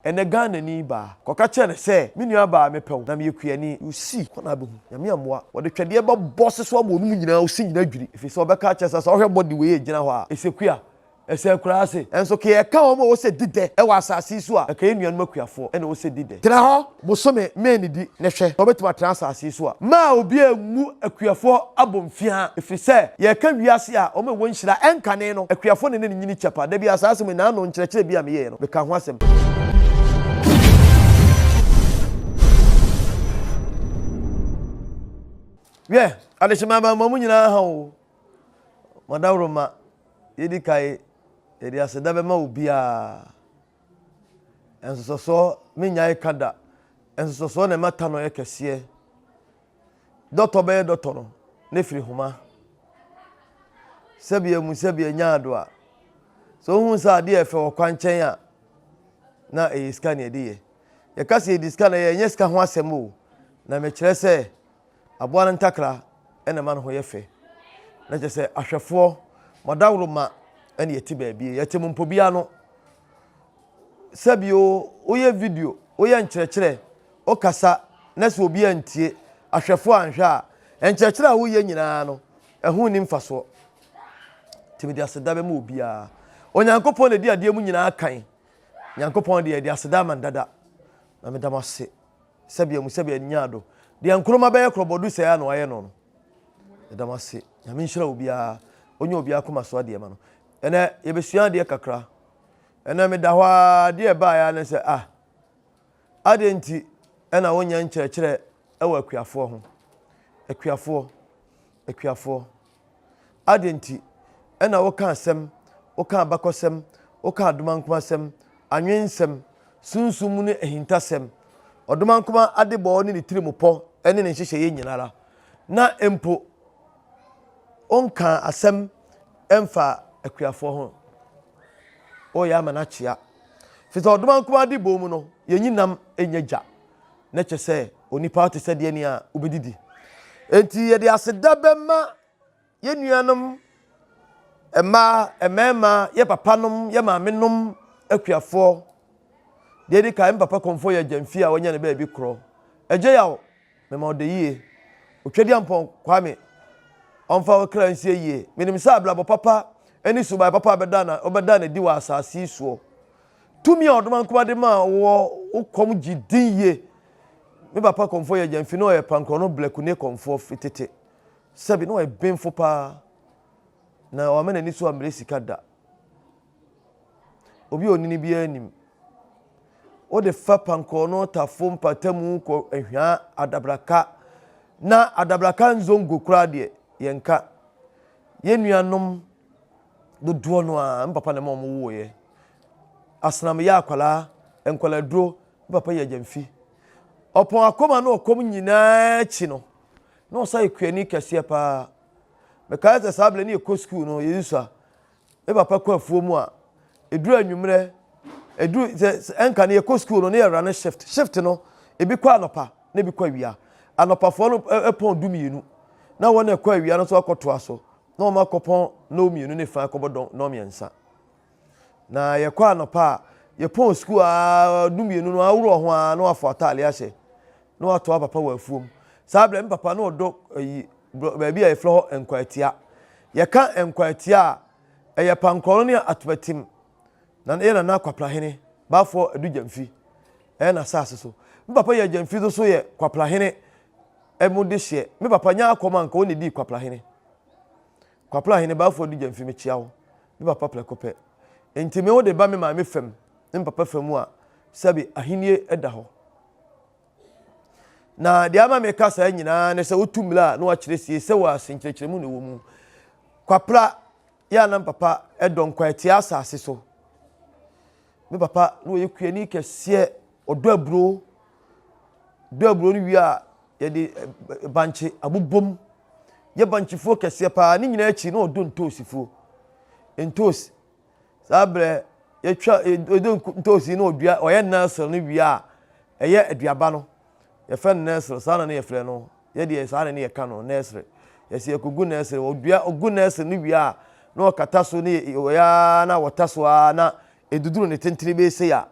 Ɛnɛ Ghanani baa, kɔka kyerɛ no sɛ, Me nua baa, mepɛ wo, na meyɛ kuani. You see, kɔ na abɛhu. Nyame ammoa. Wɔde twɛdeɛ bɛbɔ se so ama wɔnom nyinaa, wo se nyinaa dwiri. Ɛfiri sɛ wɔbɛka akyerɛ sɛ, sɛ wohwɛ body wei a ɛgyina hɔ a, ɛsɛ kua, ɛsɛ akuraa ase. Nso ka yɛka wɔn a ɛwɔ sɛ di dɛ wɔ asase yi so a, ɛka yɛn nuanom akuafoɔ na ɛwɔ sɛ di dɛ. Tena hɔ bosome mmiɛnidi na hwɛ sɛ wobɛtumi atena asase yi so a. Mma obiara mmu akuafoɔ abomfiaa, ɛfiri sɛ yɛreka wiase a wɔn a ɛwɔ nhyira ɛnkane no, akuafoɔ na ɛne no nyini kyɛpa. Da biara saa asɛm yi, n'ano nkyerɛkyerɛ bi a meyɛeɛ no, meka ho asɛm. Wiɛ, adehyema aba ma mo nyinaa ha o. Madaworoma, yɛdi kae, yɛde aseda bɛma obiara. Nsosɔsoɔ mennyae ka da. Nsosɔsoɔ na ɛma ta no yɛ kɛseɛ. Dɔtɔ bɛyɛ dɔtɔ no, ne firi homa. Sɛbi amu sɛbi anya ado a, sɛ wohu sɛ adeɛ ɛfɛ wɔ kwankyɛn a, na ɛyɛ sika na yɛde yɛ. Yɛka sɛ yɛde sika na yɛ, ɛnyɛ sika ho asɛm o. Na mekyerɛ sɛ aboa no ntakra na ɛma ne ho yɛ fɛ. Na kyerɛ sɛ ahwɛfoɔ, mo adaworoma na yɛte baabi. Yɛte mo mpo bi ano. Sɛbi o, woyɛ video, woyɛ nkyerɛkyerɛ, wokasa na sɛ obi antie, ahwɛfoɔ anhwɛ a, nkyerɛkyerɛ a woyɛ nyinaa no, ɛho nni mfasoɔ. Nti mede aseda bɛma obiara. Onyankopɔn na ɛdi adeɛ mu nyinaa kan. Nyankopɔn deɛ yɛde aseda ama no dada. Na meda mo ase. Sɛbea mu sɛbea nyaa do. Deɛ Nkrumah bɛyɛ korɔbɔdu sɛɛ a na wayɛ no no. Yɛda mo ase. Nyame nhyira obiara. Ɔnyɛ obiara akoma so adeɛ ma no. Ɛnɛ yɛbɛsua adeɛ kakra. Ɛnɛ meda hɔ ara adeɛ ɛbaeɛ ara ne sɛ ah adeɛ nti ɛna wonyɛ nkyerɛkyerɛ ɛwɔ akuafoɔ ho. Akuafoɔ, akuafoɔ. Adɛn nti na woka asɛm, woka abakɔsɛm, woka adomankomasɛm, anwensɛm, sunsum mu ne ahintasɛm, ɔdomankoma adebɔ ne ne tirimupɔ ne ne nhyehyɛeɛ nyinara, na mpo wonkaa asɛm mfaa akuafoɔ ho? Woreyɛ ama no akyea. Firi sɛ ɔdomankoma adebɔ mu no, yɛnyi nam nyɛ gya, na kyɛ sɛ onipa te sɛ deɛ nea wobɛdidi. Enti yɛde aseda bɛma yɛn nuanom mmaa, mmarima, yɛ papanom, yɛ maamenom, akuafoɔ. Deɛ ɛdi kan, me papa kɔmfoɔ yɛ agyamfie a wanya ne baabi korɔ. Agya Yaw, mema ɔdɔ yie. Otwadiampɔn Kwame, ɔmfa wo kra nsie yie. Menim sɛ abrabɔ papa ne suban papa a bɛda na wobɛda no adi wɔ asase yi soɔ. Tumi a Ɔdomankoma de maa woɔ, wo kɔm gye din yie. Me papa kɔmfoɔ yɛ agyamfie na ɔyɛ pankorɔ no blakune kɔmfoɔ firi tete. Sɛbi na ɔyɛ benfo paa, na wamma n'ani so ammere sika da. Obi a onini biara nim. Wode fa pankɔɔ no tafo mpatamu kɔ ahwia adabraka na adabraka nzongo koraa deɛ yɛnka. Yɛn nuanom dodoɔ no ara, me papa na ɛma wɔn woeɛ. Asenam yɛ akwadaa, nkwadaa me papa yɛ agyamfi. Ɔpɔn akoma ne ɔkɔm nyinaa akyi no, na ɔsan yɛ kuani kɛseɛ paa. Mekae sɛ saa berɛ ne yɛkɔ sukuu no, yɛsusua. Me papa kɔ afuo mu a, ɛduru anwummerɛ, ɛduru sɛ ɛnka no yɛkɔ sukuu no ne yɛwura no shift. Shift no, ebi kɔ anɔpa na ebi kɔ awia. Anɔpafoɔ no pɔn du mmienu, na wɔn a ɛkɔ awia no nso akɔtoa so, na wɔn akɔpɔn nnɔn mmienu ne fa akɔbɔ dɔn mmiɛnsa. Na yɛkɔ anɔpa a, yɛpɔn sukuu aa du mmienu no aworɔ ho aa na wafɔ ataade ahyɛ na watoa papa wɔ afuom. Saa berɛ me papa na ɔdɔ ayi baabi a yɛfrɛ hɔ Nkwatia. Yɛka Nkwatia a, ɛyɛ Pankorɔ no ne Atomatim. Na yɛ nana Kwaprahene, Baafoɔ Adu Gyamfi, ɛyɛ n'asase so. Me papa yɛ Gyamfi nso so yɛ Kwaprahene ɛmu dehyeɛ. Me papa nya akɔm anka ɔna dii Kwaprahene. Kwaprahene, Baafoɔ Adu Gyamfi, mekyia wo. Me papa prɛko pɛ. Enti me wode ba me maame fam ne me papa fam a, sɛbe ahennie da hɔ. Na deɛ ama meka saa nyinaa ne sɛ wotu mmira a na wakyerɛ sie sɛ wɔ ase nkyerɛkyerɛmu na ɛwɔ mu. Kwapra yɛ a na me papa dɔ nkwatia asase so. Me papa na ɔyɛ kuani kɛseɛ, ɔdɔ aburo. Dɔ aburo no wie a yɛde bankye abobom. Yɛ bankyefuo kɛseɛ paa. Ne nyinaa akyi na ɔdɔ ntoosifuo. Ntoosi. Saa berɛ yɛtwa yɛdɔ ntoosi na ɔdua ɔyɛ nursery no wie a ɛyɛ aduaba no. Yɛfrɛ no nursery saa na ne yɛfrɛ no. Yɛdeɛ saa na ne yɛka no nursery. Yɛsɛ yɛkɔgu nursery. Ɔdua ɔgu nursery no wie a na ɔkata so ne ɔyɛ ara na wɔta so ara na ɛduduru ne tentene bɛyɛ sei a.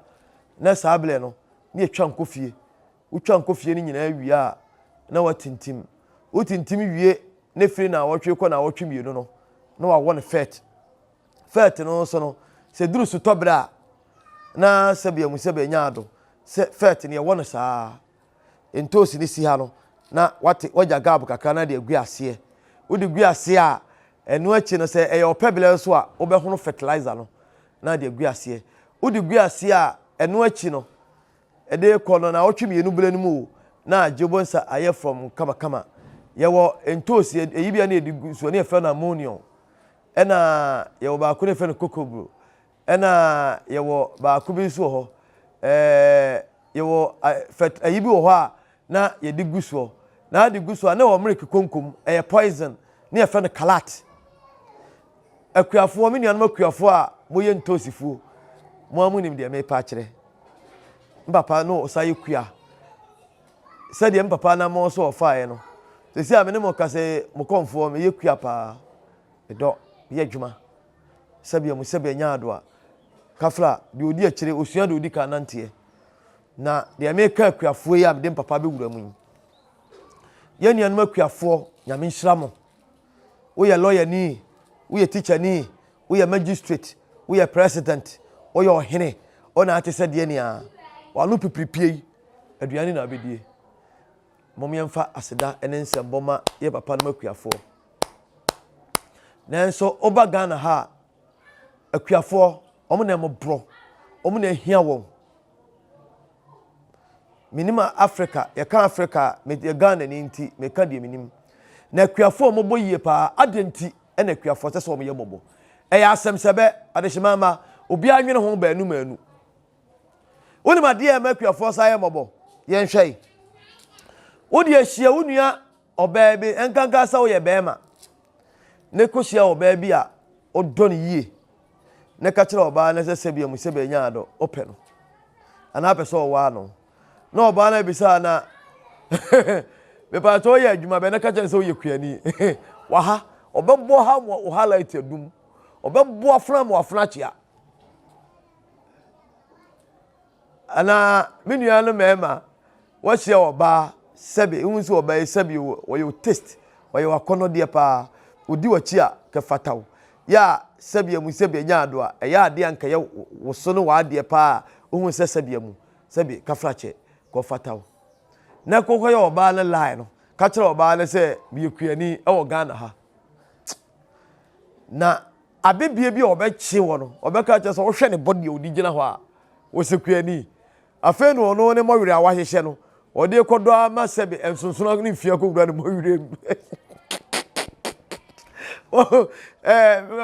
Na saa berɛ no, na yɛtwa nkofie. Wotwa nkofie no nyinaa wie a, na watintim. Wotintim wie na firi naawɔtwe kɔ naawɔtwe mmienu no, na wawɔ no fɛt. Fɛt no nso no, sɛ duru sutɔ berɛ a, na sɛbea mu sɛbea nya ado. Sɛ fɛt no yɛwɔ no saa. Ntoosi no si ha no, na wate wagya gab kakra na de agu aseɛ. Wode gu aseɛ a, ɛno akyi no sɛ ɛyɛ ɔpɛ berɛ nso a, wobɛhono fertilizer no na de agu aseɛ. Wode gu aseɛ a, ɛno akyi no, ɛde rekɔ no naawɔtwe mmienu berɛ no mu o, na agye wobɛhu sɛ ayɛ frɔmm kamakama. Yɛwɔ ntoosi, ɛyi bi a na yɛde gu so, ne yɛfrɛ no ammonium. Ɛna yɛwɔ baako no yɛfrɛ no kokobro. Ɛna yɛwɔ baako bi nso wɔ hɔ. Ɛɛ yɛwɔ fɛt ayi bi wɔ hɔ a na yɛde gu soɔ. Na ade gu so a na ɛwɔ milk konkom, ɛyɛ poison, ne yɛfrɛ no kalat. Akuafoɔ, me nuanom akuafoɔ a moyɛ ntoosifuo, mo ara monim deɛ merepa akyerɛ. Me papa no ɔsa yɛ kua. Sɛdeɛ me papa anammɔn so ɔfaeɛ no, seesei a me ne mo kasa yi, mo kɔmfoɔ, meyɛ kua paa. Medɔ, meyɛ adwuma. Sɛbea mu sɛbea nya adoa. Kafra, deɛ ɔdi akyire, ɔsua deɛ ɔdi kan nanteɛ. Na deɛ meka akuafoɔ yi a mede me papa bɛwura mu yi, yɛn nuanom akuafoɔ, Nyame nhyira mo. Woyɛ lɔyani, woyɛ tikyani, woyɛ magistrate, woyɛ president, woyɛ ɔhene, wo na ate sɛ deɛ nea wano pipiripie yi, aduane na abɛdie. Mom yɛmfa aseda ne nsɛmbɔ ma yɛ papa nom akuafoɔ. Nanso woba Ghana ha a, akuafoɔ, wɔn na ɛmoborɔ, wɔn na ahia wɔn. Menim Africa, yɛka Africa a, meyɛ Ghana ni nti meka deɛ menim. Na akuafoɔ wɔbɔ yie paa, adɛn nti ɛna akuafoɔ sɛ sɛ wɔyɛ mmɔbɔ? Ɛyɛ asɛm sɛ bɛ, adehyema mma, obiara nwene ho baanu mmaanu. Wonim adeɛ a ɛma akuafoɔ saa yɛ mmɔbɔ? Yɛnhwɛ yi. Wode ahyia wo nua ɔbaa bi, nkanka sɛ woyɛ bɛrima, ne kɔhyia ɔbaa bi a ɔdɔ no yie, na ka kyerɛ ɔbaa no sɛ sɛbi amu sɛbi anya adɔ, ɔpɛ no, anaa pɛ sɛ ɔwaa no. Na ɔbaa no abisa na mepatɛ ɔyɛ adwuma bɛn, na ka kyerɛ no sɛ woyɛ kuani. Waha, ɔbɛbɔ ha ma wo highlight adum, ɔbɛbɔ afena ma wafena akyea. Anaa me nuanom mmarima, woahyia ɔbaa sɛbe, wohu sɛ ɔbaa yi sɛbe ɔyɛ wo taste, ɔyɛ w'akɔnnɔdeɛ paa, ɔdi w'akyi a, kɛfata wo. Yɛ a sɛbe amu sɛbe ɛnyɛ ado a, ɛyɛ adeɛ a nka ɛyɛ wo so ne w'adeɛ paa a, wohu sɛ sɛbe amu sɛbe kafrakyɛ, kɔfata wo. Na kɔkɔyɛ ɔbaa no lie no, ka kyerɛ ɔbaa no sɛ meyɛ kuani wɔ Ghana ha. Na Abebie bi a ɔbɛkye wɔ no, ɔbɛka akyerɛ sɛ wohwɛ ne bɔde a ɔde gyina hɔ a, ɔsɛ kuani. Afei na ɔno ne mmɔwerɛ a wahyehyɛ no, ɔde rekɔdɔ ara ma sɛbe nsonsono ne mfie akɔwura ne mmɔwerɛ mu.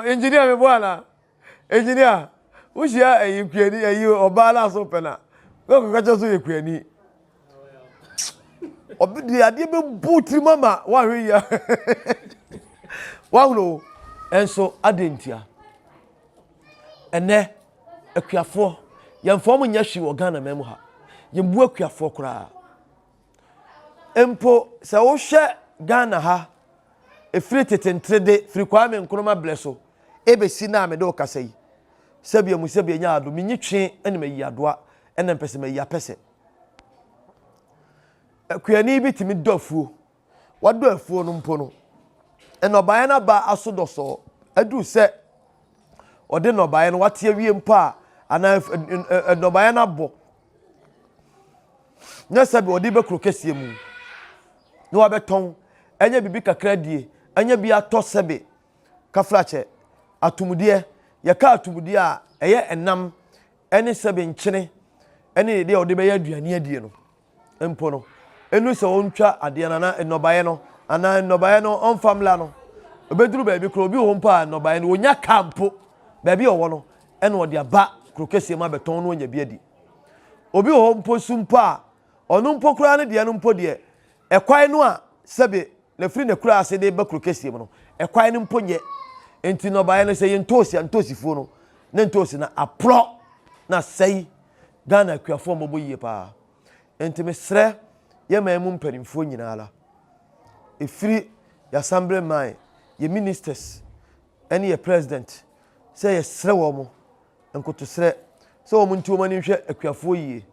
Engineer meboa anaa? Engineer, wohyia ɛyi kuani ɛyi ɔbaa no aso pɛ na, kɔkɔka kyerɛ sɛ ɔyɛ kuani. Ɔbi de adeɛ bɛbu tirim ama woahwɛ yie woahunu nso adeɛ ntia ɛnɛ akuafoɔ yɛmfa wɔn nyɛ hwee wɔ Ghana man mu ha yɛmmu akuafoɔ koraa mpo sɛ wohwɛ Ghana ha ɛfiri tete nterede firi Kwame Nkrumah berɛ so ɛbɛsi na a mede wo kasa yi sɛbea mu sɛbea nya ado menyi twe ɛna mayi adoa ɛna mpɛ sɛ mayi apɛsɛ Akuani bi tumi dɔ afuo. Wadɔ afuo no mpo no, nnɔbaeɛ no aba aso dɔsɔɔ. Aduru sɛ ɔde nnɔbaeɛ no wate awie mpo a, anaa nnɔbaeɛ no abɔ, na sɛbi ɔde bɛ kuro kɛseɛ mu na wabɛtɔn, ɛnyɛ biribi kakra die, ɛnyɛ bi atɔ sɛbi kafrakyɛ, atomdeɛ. Yɛka atomdeɛ a, ɛyɛ ɛnam ne sɛbe nkyene ne deɛ ɔde bɛyɛ aduane adie no mpo no, ɛnu sɛ ɔntwa adeɛ no anaa nnɔbaeɛ no anaa nnɔbaeɛ no ɔmfa mmla no, ɛbɛduru baabi koraa obi wɔ hɔ mpo a nnɔbaeɛ no ɔnya kaa mpo baabi a ɔwɔ no ɛna ɔde aba kuro kɛseɛ mu abɛtɔn no ɔnya bi adi. Obi wɔ hɔ mpo so mpo a ɔno mpo koraa ne deɛ no mpo deɛ ɛkwan no a sɛbe na firi n'akuraase de ba kuro kɛseɛ mu no, ɛkwan no mpo nyɛ. Enti nnɔbaeɛ no sɛ yɛ ntoosi a, ntoosifuo no, ne ntoosi no aporɔ na asɛe Ghana akuafoɔ mmɔbɔ yie paa. Enti mesrɛ yɛ man mu mpanimfoɔ nyinaa ara, ɛfiri yɛ assembly man, yɛ ministers, ɛne yɛ president sɛ yɛsrɛ wɔn nkotosrɛ. sɛ wɔn nti wɔn ani nhwɛ akuafoɔ yie.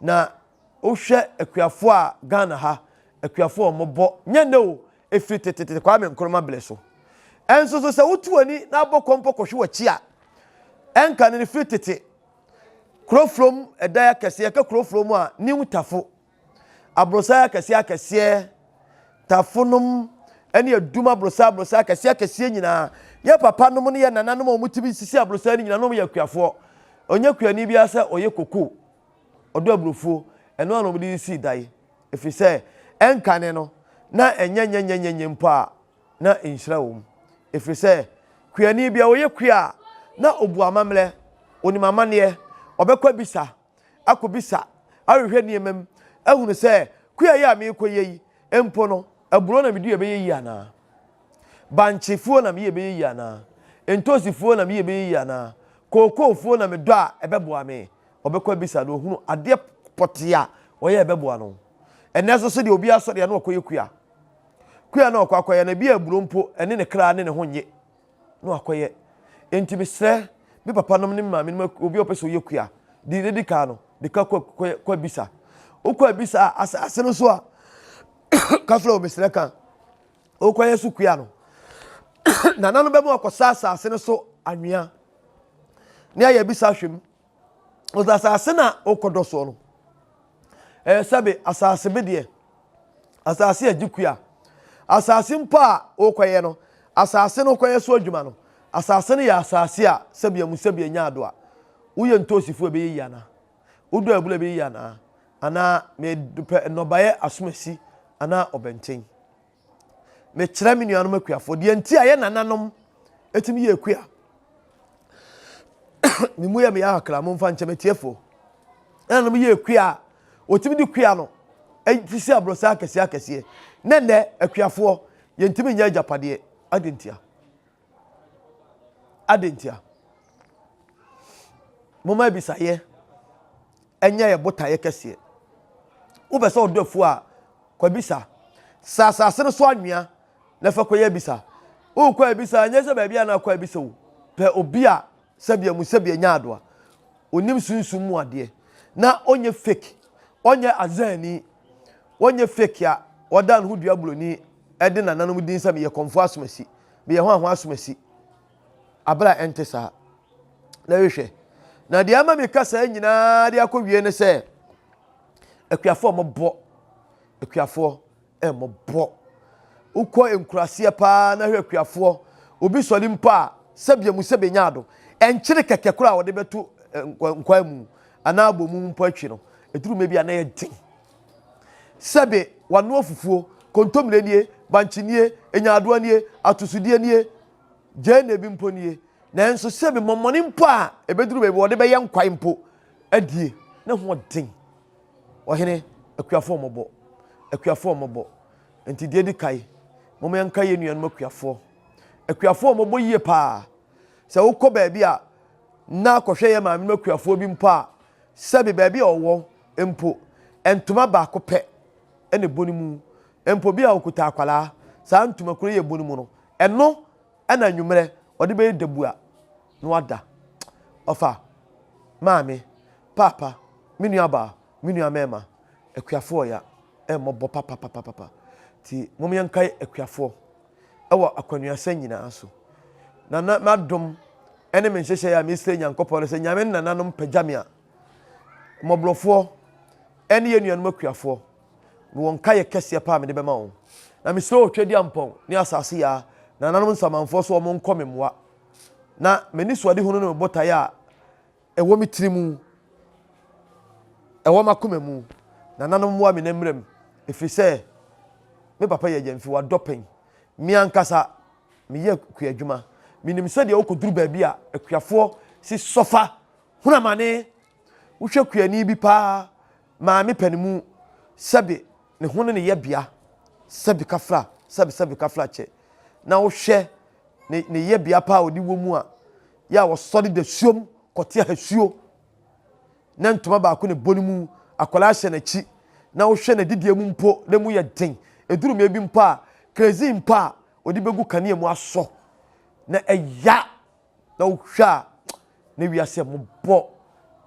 Na wohwɛ akuafoɔ a Ghana ha, akuafoɔ a wɔbɔ, nyɛ nnɛ o, ɛfiri tetetete Kwame Nkrumah berɛ so. Ɛnso so sɛ wotu w'ani na abɔ kɔmpɔ kɔhwe w'akyi a, ɛnka no no firi tete. Kurofrom ɛdan akɛseɛ, yɛka kurofrom a, New Tafo, aborosan akɛseɛ akɛseɛ, Tafo nom ɛne adum aborosan aborosan akɛseɛ akɛseɛ nyinaa. Yɛ papa nom ne yɛ nananom a wɔtumi sisi aborosan no nyinaa na wɔyɛ akuafoɔ. Ɔnyɛ kuani biara sɛ ɔyɛ koko, ɔdɔ aburofuo, ɛno ara na wɔde sii dan. Ɛfiri sɛ ɛnkane no, na ɛnyɛ nyɛnyɛnyɛnyɛ mpo a, na nhyira wɔ mu. Ɛfiri sɛ kuani biara ɔyɛ kua a, na ɔbu amammerɛ, ɔnim amanneɛ, ɔbɛkɔ abisa, akɔbisa, ahwehwɛ nneɛma mu, ahunu sɛ kua yi a merekɔyɛ yi mpo no, aburo na medua ɛbɛyɛ yie anaa? Bankyefuo na meyɛ ɛbɛyɛ yie anaa? Ntosifuo na meyɛ ɛbɛyɛ yie anaa? Kookoofuo na medɔ a ɛbɛboa me? Ɔbɛkɔ abisa na ɔhunu adeɛ pɔtee a ɔyɛ a ɛbɛboa no. Ɛnnɛ nso so deɛ obiara sɔre a na ɔkɔyɛ kua. Kua na ɔkɔ akɔyɛ no, ebi aburo mpo, ɛne ne kra ne ne ho nye na wakɔyɛ. Enti mesrɛ me papa nom ne me maame nom, obi a ɔpɛ sɛ ɔyɛ kua, de ne di kan no, de ka kɔ kɔ kɔ abisa. Wokɔ abisa a, asase no so a, kafra o mesrɛ ka, wokɔyɛ so kua no, nana no bɛma wakɔsa asase no so anwea ne ayɛ abisa ahwɛ mu. Ɔsɛ asase na wokɔdɔ soɔ no, ɛyɛ sɛbe asase bedeɛ, asase a gye kua, asase mpo a wokɔyɛ no, asase no wokɔyɛ so adwuma no, asase no yɛ asase a sɛbe amu sɛbe anya ado a, woyɛ ntoosifo a ɛbɛyɛ yie anaa? Wodɔ abura ɛbɛyɛ yie anaa? Anaa mepɛ nnɔbaeɛ asomasi anaa ɔbɛnten? Mekyerɛ me nuanom akuafoɔ deɛ nti a yɛ nananom ɛtumi yɛ akua. Ne mu yɛ me yɛ akra momfa nkyɛ metiefoɔ. Nananom yɛ akua a wɔtumi de kua no sisi aborɔsan akɛseɛ akɛseɛ. Ne nnɛ akuafoɔ yɛntumi nyɛ agyapadeɛ. Adɛn ntia? Adɛn ntia? Momma abisaeɛ ɛnyɛ yɛ botaeɛ kɛseɛ. Wopɛ sɛ ɔdɔ afuo a, kɔbisa. Sɛ asase no so anwea na fa kɔyɛ abisa. Wokɔ abisa ɛnyɛ sɛ baabi a na akɔ abisa o. Pɛ obi a sɛbea mu sɛbea nya adoa. Onim sunsum mu adeɛ. Na ɔnyɛ fake. Ɔnyɛ azani. Ɔnyɛ fake a ɔda ne ho dua buroni ɛde nananom din sɛ meyɛ kɔmfoɔ asomasi. Meyɛ ho ahoa asomasi. Abere a ɛnte saa. Na hwehwɛ. Na deɛ ama meka saa nyinaa de akɔ wie ne sɛ akuafoɔ mmɔbɔ akuafoɔ mmɔbɔ wokɔ nkuraseɛ paa na hwɛ akuafoɔ obi sɔre mpo a sɛbea mu sɛbea nya ado ɛnkyere kɛkɛ koraa a wɔde bɛto nkwan mu anaa abɔ mu mpo atwi no ɛduru mɛ bi a na yɛ den sɛbe wanoa fufuo kontomire nie bankye nie nyaadoa nie atosodeɛ nie gyeene bi mpo nie Nanso sɛ memmɔmmɔne mpo a, ɛbɛduru baabi wɔde bɛyɛ nkwae mpo adie ne ho den. Ɔhene, akuafoɔ mmɔbɔ, akuafoɔ mmɔbɔ. Nti deɛ di kae, momma yɛnka yɛn nuanom akuafoɔ. Akuafoɔ mmɔbɔ yie paa. Sɛ wokɔ baabi a na kɔhwɛ yɛn maame no akuafoɔ bi mpo a, sɛbe baabi a ɔwɔ mpo, ntoma baako pɛ na ɛbɔ ne mu. Mpo bi a ɔkuta akwadaa, saa ntoma koro yi a ɛbɔ ne mu no, ɛno Ɛna anwummerɛ ɔde bɛyɛ dabua na wada. Ɔfa, maame, paapa, me nua baa, me nua mɛɛma, akuafoɔ ya ɛmmɔbɔ papapapapa. Nti mom yɛnkae akuafoɔ ɛwɔ akwanuasɛn nyinaa so. Na na m'adom ɛne me nhyehyɛeɛ a mesrɛ Nyankopɔn no sɛ Nyame ne nananom pagya me a, mmɔborɔfoɔ ɛne yɛn nuanom akuafoɔ Mewɔ nkaeɛ kɛseɛ paa a mede bɛma wɔn. Na mesrɛ Otwedeampɔn ne asase yaa nananom nsamanfoɔ sɛ wɔn nkɔ me mmoa. Na m'anisoadehunu ne me botaeɛ a ɛwɔ me tiri mu, ɛwɔ m'akoma mu, nananom mmoa me na mmra mu, ɛfiri sɛ me papa yɛ agyamfi, wadɔ pɛn. Me ankasa meyɛ kuadwuma. Menim sɛdeɛ wokɔduru baabi a akuafoɔ si sɔfa hunu amane. Wohwɛ kuani bi paa Maame pɛ ne mu sɛbe ne ho ne ne yɛbea sɛbe kafra sɛbe sɛbe kafra kyɛ na wohwɛ ne ne yɛbea paa a ɔde wɔ mu a yɛ a wɔsɔre da suom kɔte ahasuo na ntoma baako ne bɔ ne mu akwadaa hyɛ n'akyi na wohwɛ n'adidie mu mpo na mu yɛ den ɛduru mmerɛ bi mpo a kerosene mpo a ɔde bɛgu kanea mu asɔ na ɛya na wohwɛ a na wiase mmɔbɔ.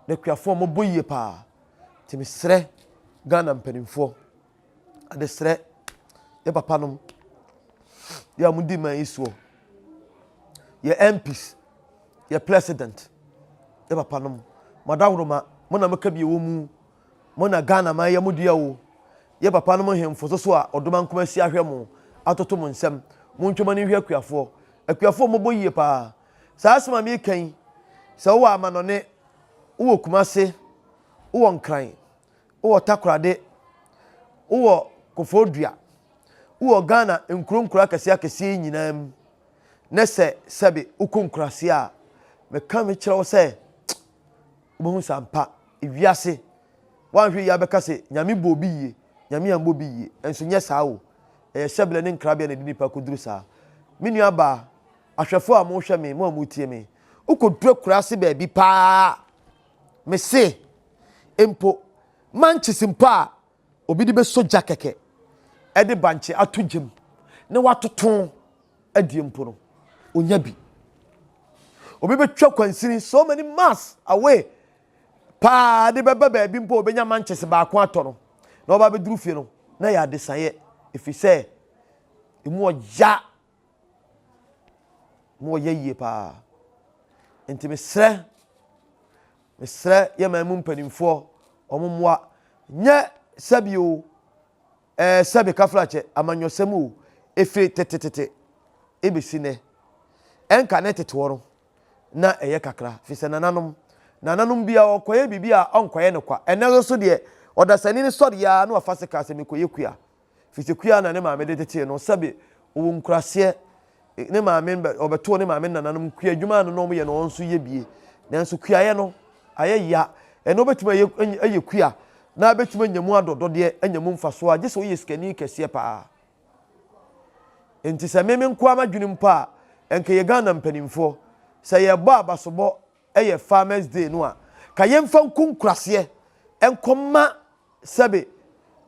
Na akuafoɔ mmɔbɔ yie paa. Nti mesrɛ Ghana mpanimfoɔ, adesrɛ yɛ papa nom, yɛ a wɔdi man yi soɔ, yɛ MPs, yɛ president, yɛ papa nom, mo adaworoma, mo na moka bi ɛwɔ mu, mo na Ghana man yɛ mo dea o. Yɛ papa nom hemfo so so a ɔdomankoma asi ahwɛ mo, atoto mo nsam, montwa mo ani nhwɛ akuafoɔ. Akuafoɔ mmɔbɔ yie paa. Saa asɛm a mereka yi, sɛ wowɔ amanɔne, wowɔ Kumase, wowɔ Nkran, wowɔ Takorade, wowɔ Koforidua, wowɔ Ghana nkuro nkuro akɛseɛ akɛseɛ yi nyinaa mu, ne sɛ sɛbe wokɔ nkuraseɛ a, meka mekyerɛ wo sɛ wobɛhu sɛ ampa ewiase woanhwɛ yie abɛka sɛ Nyame bɔ obi yie, Nyame ammɔ obi yie. Nso nyɛ saa o. Ɛyɛ hyɛberɛ ne nkrabea na ɛde nipa kɔduru saa. Me nua baa, Ahwɛfoɔ a mohwɛ me, mo a motie me, wokɔduru akuraase baabi paa, mese mpo mankyes mpo a obi de bɛsɔ gya kɛkɛ ɛde bankye ato gya mu na watoto adie mpo no, onya bi. Obi bɛtwa kwansini so many miles away paa de bɛba baabi mpo obɛnya mankyes baako atɔ no na ɔba bɛduru fie no na yɛ adesaeɛ ɛfiri sɛ ɛmu ɔya ma ɔyɛ yie paa. Nti mesrɛ, mesrɛ yɛ man mu mpanimfoɔ wɔn mmoa. Nyɛ sɛbi o, ɛɛ sɛbi kafrakyɛ, amanyɔsɛm o, efiri tetetete ebesi nɛ. Ɛnka ne tete hɔ no, na ɛyɛ kakra, fi sɛ nananom, nananom bi a ɔkɔyɛ biribi a ɔnkɔyɛ no kwa. Ɛnɛ nso deɛ, ɔdasani no sɔre ara na wafa sekaa sɛ mekɔyɛ kua. Firi sɛ kua na ne maame de tetee no, sɛbe ɔwɔ nkuraseɛ, ne maame ɔbɛtoo ne maame nananom kua adwuma no na wɔyɛ no wɔn nso yɛ bie. Nanso kuayɛ no ayɛ ya, ɛno wobɛtumi ayɛ ayɛ kua na abɛtumi anya mu adɔdɔdeɛ, anya mu mfasoɔ a, gye sɛ woyɛ sikani kɛseɛ paa. Nti sɛ me me nkoa m'adwene mpo a, ɛnka yɛ Ghana mpanimfoɔ, sɛ yɛbɔ abasobɔ yɛ Farmers Day no a, ka yɛmfa nku nkuraseɛ nkɔma Sɛbe,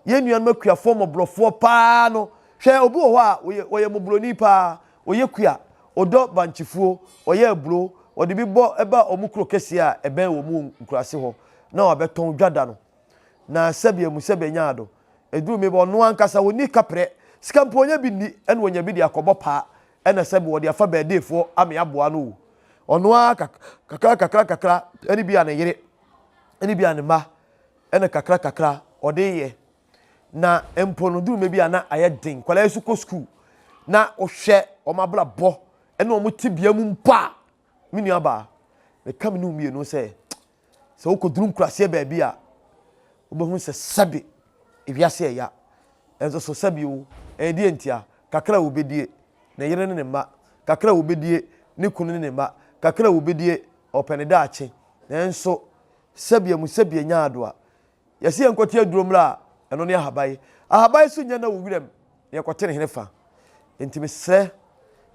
yɛn nuanom akuafoɔ mmɔborɔfoɔ paa no, hwɛ, obi wɔ hɔ a, ɔyɛ, ɔyɛ mmɔborɔni paa, ɔyɛ kua, ɔdɔ bankyefuo, ɔyɛ aburo, ɔde bi bɔ ba wɔn kuro kɛseɛ a ɛbɛn wɔn wɔ nkuraase hɔ, na wabɛtɔn dwa da no. Na sɛbe amu sɛbe anya ado. Ɛduru mmɛ bi, ɔno ankasa ɔnni kaprɛ, sika mpo ɔnya bi nni, ɛna ɔnya bi de akɔbɔ paa, ɛna sɛbe ɔde afa bɛɛdeefoɔ ame aboa no o. Ɔno ara kakra kakra kakra, ɛne bi a ne yere, ɛne bi a ne mma, ɛna kakra kakra ɔde yɛ na mpo no duru bi a na ayɛ den nkwadaa yi so kɔ sukuu na wohwɛ wɔn abrabɔ ɛne wɔn tebea mu mpo a me nua baa meka me ne mmienu sɛ sɛ wokɔduru nkuraseɛ baabi a wobɛhu sɛ sɛbe ewiase ɛya ɛnso so sɛbe o ɛyɛ deɛ ntia kakra a wobɛdie ne yere ne ne mma kakra a wobɛdie ne kunu ne ne mma kakra a wobɛdie ɔpɛ ne daakye nanso Sɛbea mu sɛbea nya adoa. Yɛse yɛnkɔte aduro mmra a, ɛno ne ahaban. Ahaban nso nyɛ na wɔ wuram, na yɛkɔte ne hene fa. Enti mesrɛ,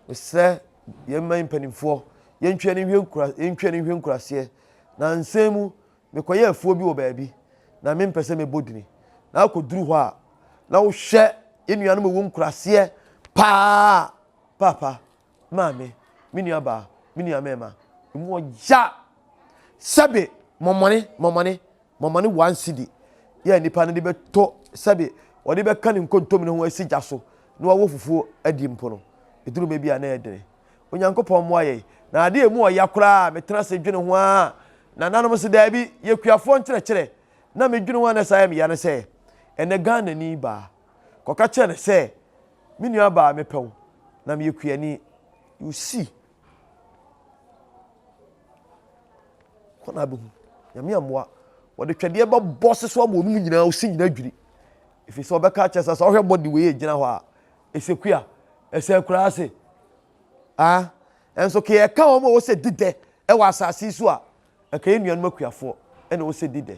mesrɛ yɛn man mpanimfoɔ, yɛntwe ani nhwɛ nkura, yɛntwe ani nhwɛ nkuraseɛ. Na nsɛn mu, mekɔyɛ afuo bi wɔ baabi, na mempɛ sɛ mɛbɔ dini. Na akɔduru hɔ a, na wohwɛ yɛn nuanom ɛwɔ nkuraseɛ paa, paapa, Maame, me nuabaa, me nua mmarima, emu ɔya. Sɛbe mɔmɔne, mɔmɔne, mɔmɔne one cedi yɛ nipa no de bɛtɔ sɛbe ɔde bɛka ne nkontomire ho asi gya so na wawɔ fufuo adi mpo no, ɛduru baabi a na ɛyɛ dene. Onyankopɔn mmoa yɛn. Na adeɛ emu ɔya koraa a metena ase dwene ho ara, nananom se daabi, yɛ kuafoɔ nkyerɛkyerɛ. Na medwene ho a na ɛsan yɛ me ya ne sɛ, ɛnɛ Ghanani baa, kɔka kyerɛ no sɛ, Me nua baa mepɛ wo na meyɛ kuani. You see. Kɔ na abɛhu. Nyame ammoa. Wɔde twɛdeɛ bɛbɔ se so ama wɔn mu nyinaa osi nyinaa dwiri. Ɛfiri sɛ ɔbɛka akyerɛ sɛ sɛ ɔhwɛ bɔde wei gyina hɔ a ɛsɛ kua ɛsɛ akuraa ase. Ah, ɛnso kɛ yɛka wɔn a wɔsɛ di dɛ ɛwɔ asase yi so a ɛka yɛn nuanom akuafoɔ ɛna wɔsɛ di dɛ.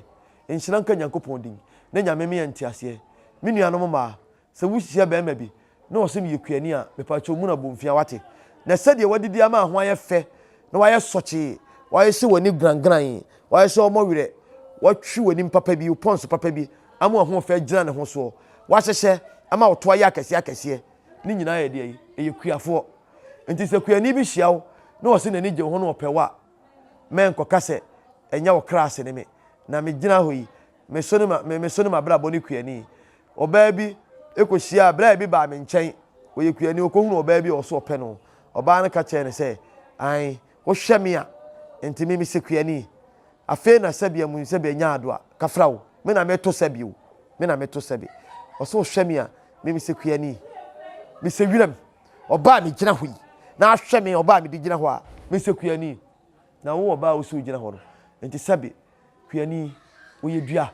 Nhyira nka Nyankopɔn din na Nyame meyɛ nteaseɛ. Me nuanom mmaa Sɛ wohyia barima bi na ɔse meyɛ kuani a, mepakyɛw mu no abomfia wate? Na sɛdeɛ wadidi ama ho ayɛ fɛ na wayɛ sɔkyee, wayɛ sɛ w'ani grangran, wayɛ sɛ ɔmɔ werɛ, watwi w'anim papa bi, wo pɔnso papa bi ama w'ahoɔfɛ agyina ne ho soɔ, wahyehyɛ ama wo to ayɛ akɛseɛ akɛseɛ, ne nyinaa yɛ deɛ ɛyɛ kuafoɔ. Nti sɛ kuani bi hyia wo na ɔse n'ani gye wo ho na ɔpɛ wo a, mɛnkɔka sɛ. Ɛnyɛ wo kra ase ne me. Na megyina hɔ yi, me so ne ma, me, me so ne m'abrabɔ ne kuani. Ɔbaa bi kɔhyiaa, berɛ bi baa me nkyɛn, ɔyɛ kuani, ɔkɔhunu ɔbaa bi a ɔso ɔpɛ no. Ɔbaa no ka kyerɛɛ no sɛ, Ae, wohwɛ me a, nti me mesɛ kuani. Afei na sɛbea mu sɛbea nya ado a, kafra wo, me na meto sɛbe o, me na meto sɛbe. Ɔsɛ wohwɛ me a, me mesɛ kuani. Mesɛ wiram, ɔbaa a megyina hɔ yi, na ahwɛ me ɔbaa a mede gyina hɔ a, mesɛ kuani. Na wo ɔbaa a wosɛ wogyina hɔ no, nti sɛbe, kuani, ɔyɛ dua,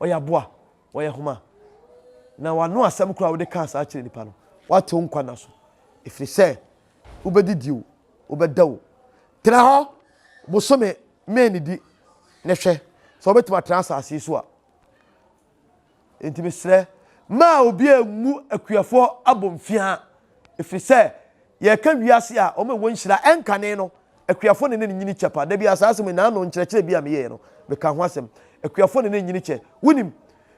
ɔyɛ aboa, ɔyɛ homa. Na w'ano asɛm koraa a wode kaa saa kyerɛ nipa no, woate wo nkwa nna so. Ɛfiri sɛ, wobɛdidi o, wobɛda o. Tena hɔ bosome mennidi na hwɛ sɛ wobɛtumi atena asase yi so a. Enti mesrɛ, mma obi ammu akuafoɔ abomfiaa, ɛfiri sɛ yɛreka wiase a wɔn a ɛwɔ nhyira ɛnkane no, akuafoɔ na ne nyini kyɛ pa. Da bi saa asɛm yi, naano nkyerɛkyerɛ bi a meyɛeɛ no, meka ho asɛm. Akuafoɔ na ne nyini kyɛ. Wonim,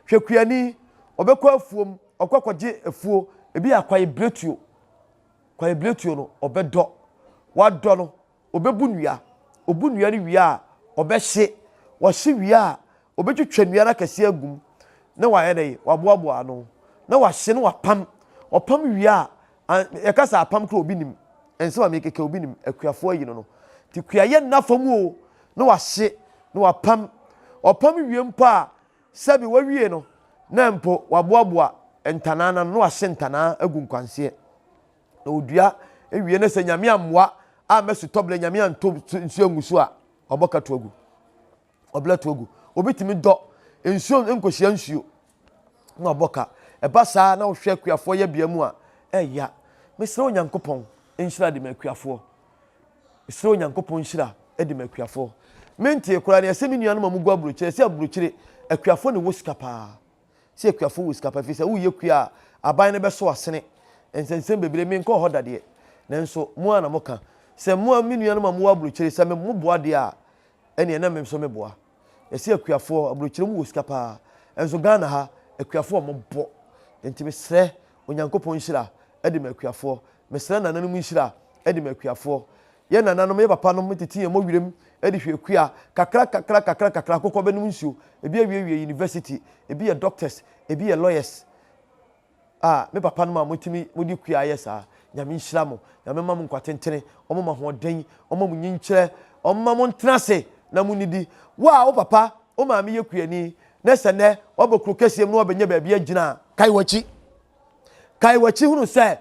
hwɛ kuani, ɔbɛkɔ afuom, ɔkɔ akɔgye afuo, ebi yɛ akwaebiretuo. Kwaebiretuo no, ɔbɛdɔ. Wadɔ no, ɔbɛbu nnua. Ɔbu nnua no wie a, ɔbɛhye. Ɔhye wie a, ɔbɛtwitwa nnua no akɛseɛ agu mu na wayɛ dɛ, waboaboa ano. Na wahye na wapam. Ɔpam wie a, yɛka sɛ apam koraa obi nim. Nsɛm a mekeka obi nim, akuafoɔ ayi no no. Nti kuayɛ nna fam o, na wahye na wapam. Ɔpam wie mpo a, sɛbi wawie no, na mpo waboaboa ntanaa no ano na wahye ntanaa agu nkwanseɛ. Na odua wie na sɛ Nyame ammoa amma sutɔberɛ, Nyame antɔ nsuo angu so a, wabɔ ka to agu. Ɔbrɛ to agu. Obi tumi dɔ nsuo nkɔhyia nsuo na wabɔ ka. Ɛba saa na wohwɛ akuafoɔ yɛ bea mu a, ɛya. Mesrɛ Onyankopɔn nhyira de ma akuafoɔ. Mesrɛ Onyankopɔn nhyira de ma akuafoɔ. Mentee koraa ne ɛsɛ me nuanom a mugu aburokyire, ɛsɛ aburokyire akuafoɔ na ɛwɔ sika paa. Sɛ akuafo wɔ sika pa efisɛ woyɛ kua a, aban no bɛsɔ asene. Nsɛnsɛm bebree, menkɔɔ hɔ da deɛ, nanso mo ara na moka. Sɛ mo a me nuanom a mowɔ aburokyire, sɛ me moboa deɛ a, ɛneɛ na me nso meboa. Yɛse akuafoɔ, aburokyire mowɔ sika paa, nso Ghana ha, akuafoɔ wɔbɔ. Enti mesrɛ Onyankopɔn nhyira de ma akuafoɔ. Mesrɛ nananom nhyira de ma akuafoɔ. Yɛn nananom, yɛn papanom tete yɛn mmɔwerɛm de hwɛɛ kua kakra kakra kakra kakra, akokɔ bɛnom nsuo, ebi awiewie university, ebi yɛ doctors, ebi yɛ lawyers. Ah, me papanom a motumi mode kua ayɛ saa, Nyame nhyira mo, Nyame mma mo nkwa tentene, ɔmma mo ahoɔden, ɔmma mo nyinkyerɛ, ɔmma mo ntena ase na monnidi. Wo a wo papa, wo maame yɛ kuani, na sɛ nnɛ woabɔ kuro kɛseɛ mu na woabɛnya baabi agyina a, kae w'akyi. Kae w'akyi hunu sɛ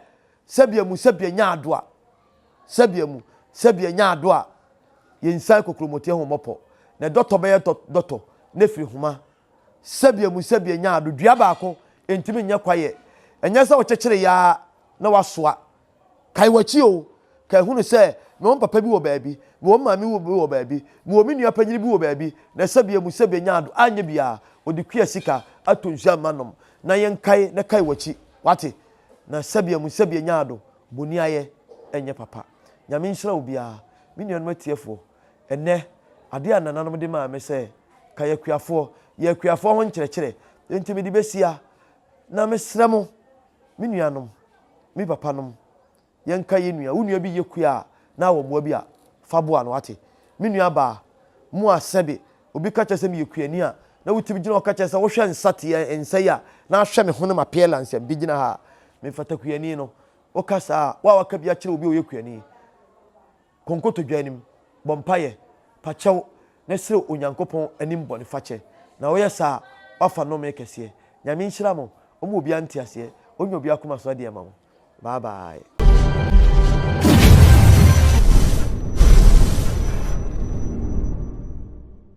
sɛbea mu sɛbea nya adoa. Sɛbea mu, sɛbea nya ado a, yɛnsian kokuromoti ahummɔpɔ, na dɔtɔ bɛyɛ dɔtɔ, na efiri homa. Sɛbea mu, sɛbea nya ado, dua baako ntumi nyɛ kwaeɛ. Ɛnyɛ sɛ wokyekyere yɛ ara na woasoa. Kae w'akyi o, kae hunu sɛ mewɔ me papa bi wɔ baabi, mewɔ me maame bi wɔ baabi, mewɔ me nua panyin bi wɔ baabi, na sɛbea mu, sɛbea nya ado, anyɛ biara, ɔde kua sika atɔ nsuo ama nom. Na yɛnkae na kae w'akyi, wate? Na sɛbea mu, sɛbea nya ado, Boniayɛ nyɛ papa. Nyame nhyira obiara. Me nuanom atiefoɔ, ɛnnɛ, adeɛ a nananom de maa me sɛ ka yɛ akuafoɔ, yɛ akuafoɔ ho nkyerɛkyerɛ, enti mede bɛsia. Na mesrɛ mo, me nuanom, me papanom, yɛnka yɛn nua. Wo nua bi yɛ kua a, na awɔ mmoa bi a, fa boa no, wate? Me nua baa, mo a sɛbe obi ka kyerɛ sɛ meyɛ kuani a, na wotumi gyina hɔ ka kyerɛ sɛ wohwɛ nsateaa nsa yi a, na ahwɛ me ho ne m'appearance a mede gyina ha a, memfata kuani no. Woka saa a, wo a waka bi akyerɛ obi a ɔyɛ kuani, kɔ nkotodwe anim, bɔ mpaeɛ, pa kyɛw, na srɛ Onyankopɔn anim bɔnefakyɛ. Na woyɛ saa a, woafa nnome kɛseɛ. Nyame nhyira mo, ɔmma obiara nteaseɛ, ɔnya obiara akoma so adeɛ mma mo. Bye bye.